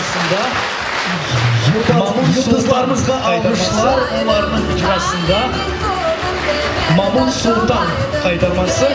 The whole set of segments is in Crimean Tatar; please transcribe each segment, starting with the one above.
icrasında Mamut Yıldızlarımızğa alğışlar, Olarnıñ icrasında Mamut Sultan qaytarması.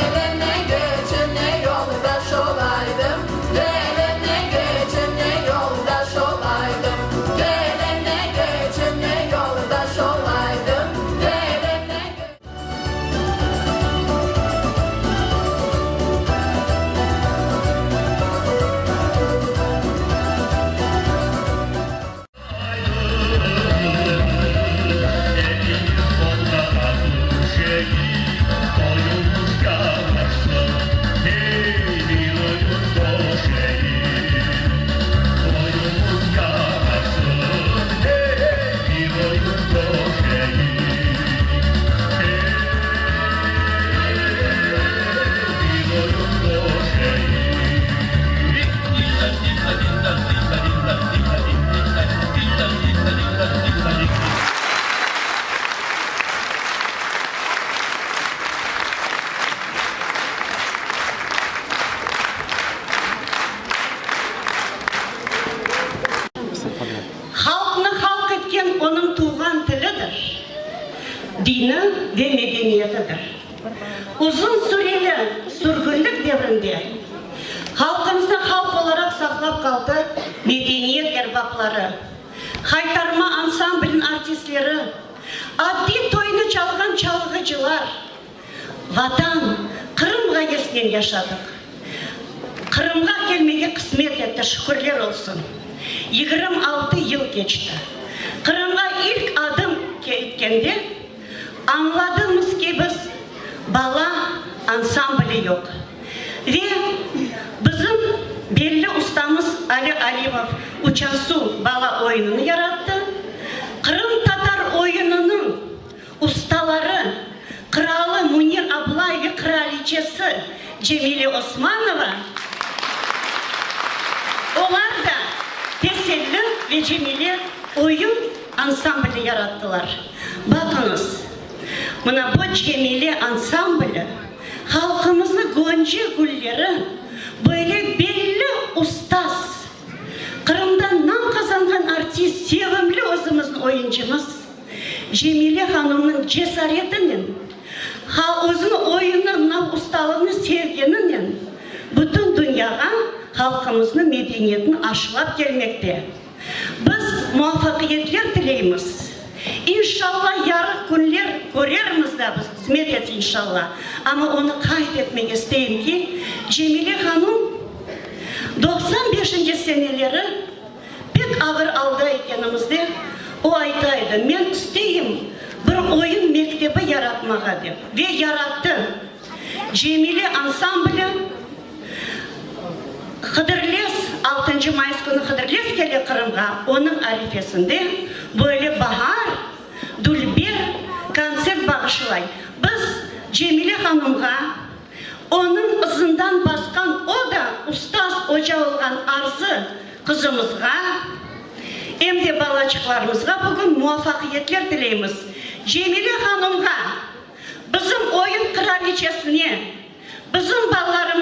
Halqnı halq etken onıñ tuvğan tilidir, dini ve medeniyetidir. Uzun süreli sürgünlik devrinde halqımıznı halq olaraq saqlap qaldı medeniyet erbapları, Haytarma ansambliniñ artistleri, addiy toynı çalğan çalğıcılar. Vatan, Qırım ğayesinen yaşadıq. Qırımğa kelmege qısmet etti, şükürler olsun. 26 yıl keçti. Qırımğa ilk adım ketkende, añladımız ki, biz bala ansambli yoq. Ve bizim belli ustamız Ali Alimov Uçan suv bala oyunını yarattı. Qırımtatar oyunınıñ ustaları, qıralı Münir Ablay ve qıraliçesi Cemile Osmanova, olar da Teselli ve Cemile oyun ansambli yarattılar. Baqıñız, mına bu Cemile ansambli halqımıznı gönce gülleri böyle belli ustaz, Qırımda nam qazanğan artist, sevimli özümizniñ oyuncımız Cemile hanımnıñ cesaretinen, ha özüniñ oyunı, mınav ustalığını sevgeninen bütün dünyağa halqımıznıñ medeniyetini aşılap kelmekte. Biz muvafaqiyetler tileymiz. İnşalla yarıq künler körermiz da biz, qısmet etse inşalla. Amma onı qayd etmege isteyim ki, Cemile hanım 95-nci seneleri pek ağır alda ekenimizde o ayta edi, men isteyim bir oyun mektebi yaratmağa dep. Ve yarattı. Cemile ansambli Hıdırlez, altıncı mayıs künü Hıdırlez kele Qırımğa, onıñ arifesinde böyle bahar, dülber kontsert bağışlay. Biz Cemile hanımğa, onıñ ızından basqan, o da ustaz, oca olğan Arzı qızımızğa, em de balaçıqlarımızğa bugün muvafaqiyetler tileymiz. Cemile hanımğa, bizim oyun qıraliçesine, bizim balalarımızğa.